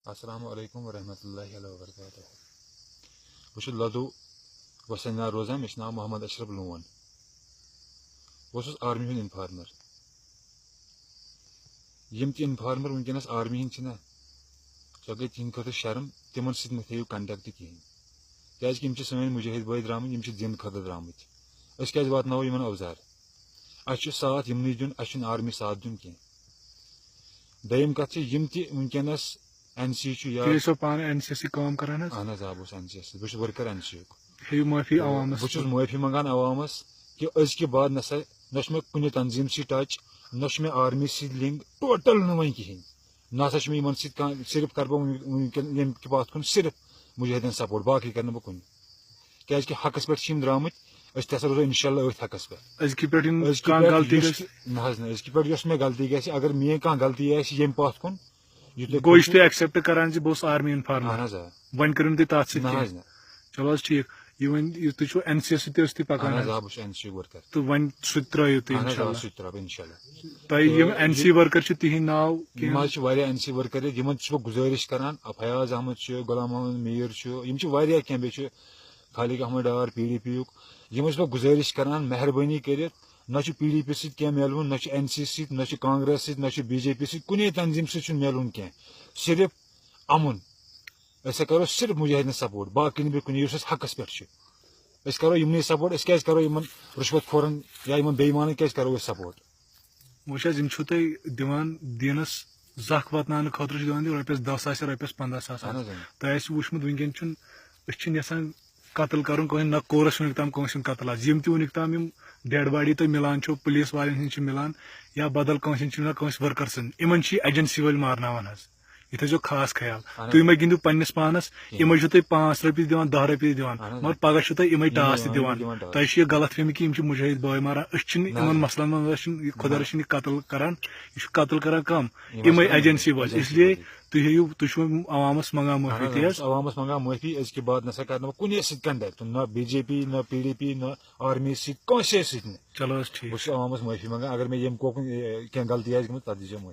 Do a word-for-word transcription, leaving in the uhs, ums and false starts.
السلام علیکم ورحمۃ اللہ وبرکاتہ۔ بہٕ چھُس لدو وسنیار روزان، مےٚ چھُ ناو محمد اشرف لون۔ بہٕ اوسُس آرمی ہُنٛد انفارمر۔ یِم تہِ انفارمر وٕنکیٚنس آرمی ہٕنٛدۍ چھِنہ، سۄ گٔے تِہنٛدِ خٲطرٕ شرم، تِمن سۭتۍ مہ تھٲیِو کنٹیکٹ کِہینۍ، کیازِ کہِ یِم چھِ سٲنۍ مجاہد بٲے درامٕتۍ، یِم چھِ دِنہٕ خٲطرٕ درامٕتۍ۔ أسۍ کیازِ واتناوو یِمن اوزار؟ اَسہِ چھُ ساتھ یِمنٕے دیُن، اَسہِ چھُنہٕ آرمی ساتھ دیُن کینٛہہ۔ دوٚیِم کَتھ چھِ، یِم تہِ وٕنکیٚنَس این سی چھُ یا تُہۍ ٲسِو پانہٕ این سی سی کٲم کران حظ؟ اہن حظ، آ، بہٕ اوسُس این سی یَس سۭتۍ، بہٕ چھُس ؤرکَر این سی یُک۔ ہیٚیِو معٲفی عوامَس بہٕ چھُس پٮ۪ٹھ۔ معٲفی منٛگان عوامَس کہِ أزکہِ بعد نہ سا، نہ چھُ مےٚ کُنہِ تنظیٖم سۭتۍ ٹچ، نہ چھُ مےٚ آرمی سۭتۍ لِنک، ٹوٹل نہٕ وۄنۍ کِہیٖنۍ۔ نہ سا چھُ مےٚ یِمَن سۭتۍ کانٛہہ، صرف کَرٕ بہٕ وٕنکٮ۪ن ییٚمہِ کہِ پَتھ کُن صرف مُجاہدیٖن سپورٹ، باقٕے کَرٕ نہٕ بہٕ کُنہِ۔ کیازِ کہِ حقس پٮ۪ٹھ چھِ یِم درامٕتۍ، أسۍ تہِ ہسا روزو انشاءاللہ أتھۍ حقس پٮ۪ٹھ۔ أزکہِ پٮ۪ٹھ یِم أزکہِ کانٛہہ پٮ۪ٹھ غلطی یُس گژھِ؟ تہِ، نہ حظ نہ، أزکہِ پٮ۪ٹھ یۄس مےٚ غلطی گژھِ، اگر میٲنۍ کانٛہہ غلطی آسہِ ییٚمہِ پتھ کُن، یہِ تۄہہِ گوٚو، یہِ چھُ تُہۍ ایکسیپٹ کران زِ بہٕ اوسُس آرمی انفارمر؟ اہن حظ آ۔ وۄنۍ کٔرِو نہٕ تُہۍ تَتھ سۭتۍ نہ کینٛہہ۔ حظ نہ۔ چلو حظ ٹھیٖک، یہِ وۄنۍ یہِ تُہۍ چھِو این سی یَس سۭتۍ تہِ ٲسِو تُہۍ پکان اہن حظ حظ؟ آ، بہٕ چھُس این سی ؤرکر۔ تہٕ وۄنۍ سُہ تہِ ترٲیِو تُہۍ اہن حظ آ، انشاءاللہ۔ سُہ تہِ ترٛاوٕ بہٕ انشاءاللہ۔ تۄہہِ یِم تہٕ این سی یہِ ؤرکر چھِ، تِہِنٛدۍ ناو یِم کینٛہہ؟ حظ چھِ واریاہ این سی ؤرکر ییٚتہِ، یِمن چھُس بہٕ گُزٲرِش کران، فیاض احمد چھُ، غلام محمد میٖر چھُ، یِم چھِ واریاہ کینٛہہ، بیٚیہِ چھُ Khaliq Ahmad Dar, P D P یُک۔ یِمن چھُس بہٕ گُزٲرِش کران، مہربٲنی کٔرِتھ، نہ چھُ پی ڈی پی سۭتۍ کینٛہہ میلوُن، نہ چھُ این سی سۭتۍ، نہ چھُ کانگریس سۭتۍ، نہ چھُ بی جے پی سۭتۍ، کُنے تنظیٖم سۭتۍ چھُنہٕ میلُن کینٛہہ۔ صرف امُن۔ أسۍ ہسا کرو صرف مجاہدین سپورٹ، باقٕے نہٕ بیٚیہِ کُنہِ، یُس اَسہِ حقس پٮ۪ٹھ چھُ۔ أسۍ کرو یِمنٕے سپورٹ، أسۍ کیازِ کرو یِمن رُشوت خورن یا یِمن بے ایمانن کیازِ کرو أسۍ سپورٹ؟ وٕچھ حظ، یِم چھِو تۄہہِ دِوان دیٖنس زکھ واتناونہٕ خٲطرٕ، چھِ دِوان تِم رۄپیس دہ ساس یا رۄپیس پنٛداہ ساس اہن حظ۔ حظ، اۭں۔ تۄہہِ آسہِ وٕچھمُت وٕنکیٚن چھُنہٕ، أسۍ چھِنہٕ یژھان قتل کرُن کٲنٛسہِ، نہ کورس وٕنیُک تام کٲنٛسہِ ہُنٛد قتل حظ۔ یِم تہِ وٕنیُک تام یِم ڈیڈ باڈی تۄہہِ مِلان چھو، پُلیٖس والٮ۪ن ہِنٛز چھِ مِلان یا بدل کٲنٛسہِ ہِنٛز چھِ مِلان، کٲنٛسہِ ؤرکر سٕنٛز، یِمن چھِ یہِ ایجنسی وٲلۍ مارناوان حظ۔ یہِ تھٲیزیو خاص خیال۔ اہن حظ۔ تُہۍ مہ گِنٛدِو پننِس پانس، کِہیٖنۍ۔ یِمے چھِ تُہۍ پانٛژھ رۄپیہِ دِوان، دہ رۄپیہِ دِوان، اہن حظ۔ مگر پگاہ چھِ تۄہہِ یِمے یِمے ٹاس تہِ یِمے دِوان۔ دِوان ٹاس۔ تۄہہِ چھِ یہِ غلط فہمی کہِ یِم چھِ مُجٲہِد بٲے ماران۔ أسۍ چھِنہٕ نہ یِمن حظ۔ مسلن منٛز، أسۍ چھِنہٕ، یہِ خۄدا نہ۔ رٔچھِنۍ، یہِ قتل کران۔ یہِ چھُ قتل کران کم؟ یِم یِمے حظ کران ایجنسی وٲلۍ۔ ایجنسی اس لیے وٲلۍ۔ تُہۍ ہیٚیِو، تُہۍ چھِو عوامس منٛگان اہن معٲفی حظ، تی بہٕ حظ؟ چھُس عوامس منٛگان معٲفی، أزکہِ بعد نسا کرنہٕ بہٕ کُنے سۭتۍ کنٹیکٹ، نہ بی جے پی، نہ پی ڈی پی، نہ آرمی سۭتۍ، کٲنٛسے سۭتۍ نہٕ۔ چلو حظ ٹھیٖک۔ بہٕ چھُس عوامس معٲفی منٛگان، اگر مےٚ ییٚمہِ کوکُن، اے، کینٛہہ غلطی آسہِ گٔمٕژ، تتھ دیٖزیو معٲفی۔